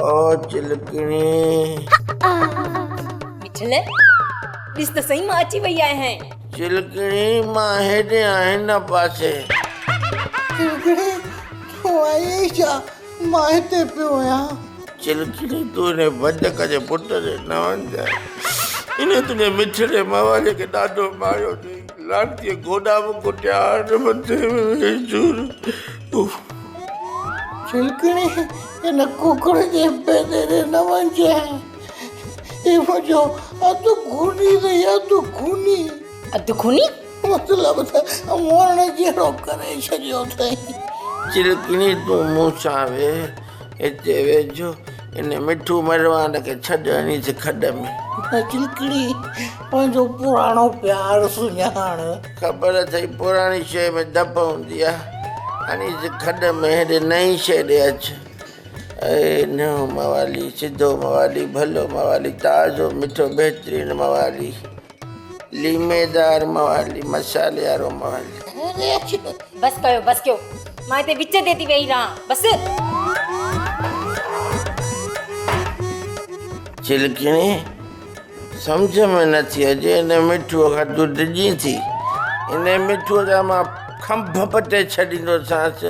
او چلڪڻي. مٺل، ڏس ته سهي مان اچي وئي آهيان. چلڪڻي، مان هيڏي آهيان هن پاسي. چلڪڻي، تون آئين ئي ڇا؟ مان هتي پيو آهيان. چلڪڻي، تون هن بندڪ جي پٽ تي نه وڃجانء. هن تنهنجي مٺڙي موالي کي ڏاڍو ماريو اٿئي. لعنتيء گوڏا به ڪٽيا آهن مٿي ۾ ويجهور. اف. چلڪڻي، هن ڪڪڙ جي پيدي ڏي نه وڃجانء. هي منهنجو اڌ خوني اٿئي، اڌ خوني. اڌ خوني؟ مطلب ته مرڻ جهڙو ڪري ڇڏيو اٿئي. چلڪڻي، تون مون سان ويهه، هتي ويجهو. ان مٺو مروان کي ڇڏ هڻيس کڏ ۾. نه چلڪڻي، پنهنجو پراڻو پيار سڃاڻ. خبر اٿئي پراڻي شيء ۾ ڌپ هوندي آ. هڻيس کڏ ۾، هيڏي نئين شيء ڏي اچ. اي نئون موالي، سڌو موالي، ڀلو موالي، تازو مٺو بهترين موالي، ليميدار موالي، مصالحي وارو موالي. بس ڪيو بس ڪيو، مان هتي وچ تي ٿي ويهي رهان بس. چلڪڻي، سمجهه ۾ نه ٿي اچي ان مٺوء کان تون ڊڄين ٿي؟ ان مٺوء جا مان کنڀ پٽي ڇڏيندوسانس.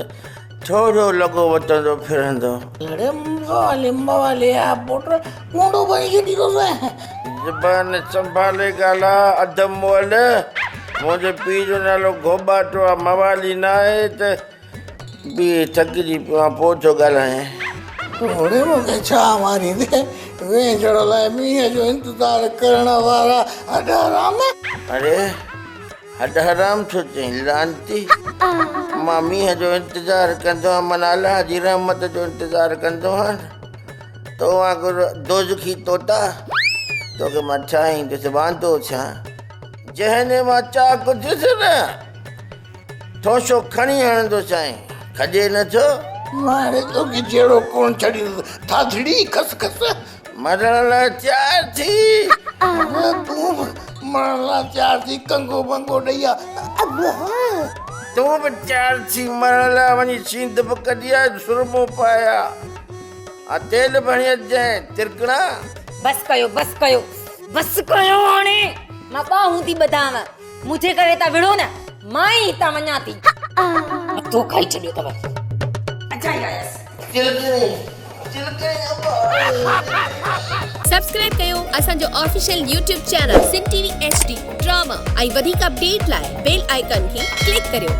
ٿورو لڳو وتندو ڦرندو. اڙي موالي موالي آ پٽ ڪونڊو بڻي ڇڏيندوسانء. زبان سنڀالي ڳالهاء اڌ مئل. منهنجي پيء جو نالو گهوٻاٽو آ موالي ناهي ته بيهه ٿڪجي پيو آهيان پوء ٿو ڳالهايان. اڙي مون کي ڇا ماريندين وينجهڙ لاء مينهن جو انتظار ڪرڻ وارا هڏ حرام. اڙي هڏ حرام ڇو چئين لعنتي. مان مينهن جو انتظار ڪندو آهيان معنيٰ الله جي رحمت جو انتظار ڪندو آهيان نه. تو وانگر دوزخي طوطا توکي مان ٺاهيندس واندو ٿيان. جنهن ڏينهن مان چاڪ ٿيس نه ٺوشو کڻي هڻندوسانء کڄي نه ٿو. مان هاڻي توکي جهڙو ڪونه ڇڏيندس ٿاڌڙي کس کس. مرڻ لاء تيار ٿي. تون به مرڻ لاء تيار ٿي ڪنگو بنگو ڏئي آ. تون به تيار ٿي مرڻ لاء وڃي سينڌ به ڪڍي آ سرمو پائي آ ها تيل به هڻي اچجانء ترڪڻا. بس ڪيو بس ڪيو بس ڪيو هاڻي مان ٻانهون ٿي ٻڌانء منهنجي ڪري هتان وڙهو نه مان ئي هتان وڃان ٿي. مٿو کائي ڇڏيو اٿو. اجائي آيس. چلڪڻي چلڪڻي ابا. سبسڪرائب ڪيو اسان جو official YouTube channel Sindh T V H D drama ۽ وڌيڪ اپڊيٽ لاء بيل آئيڪان کي ڪلڪ ڪريو.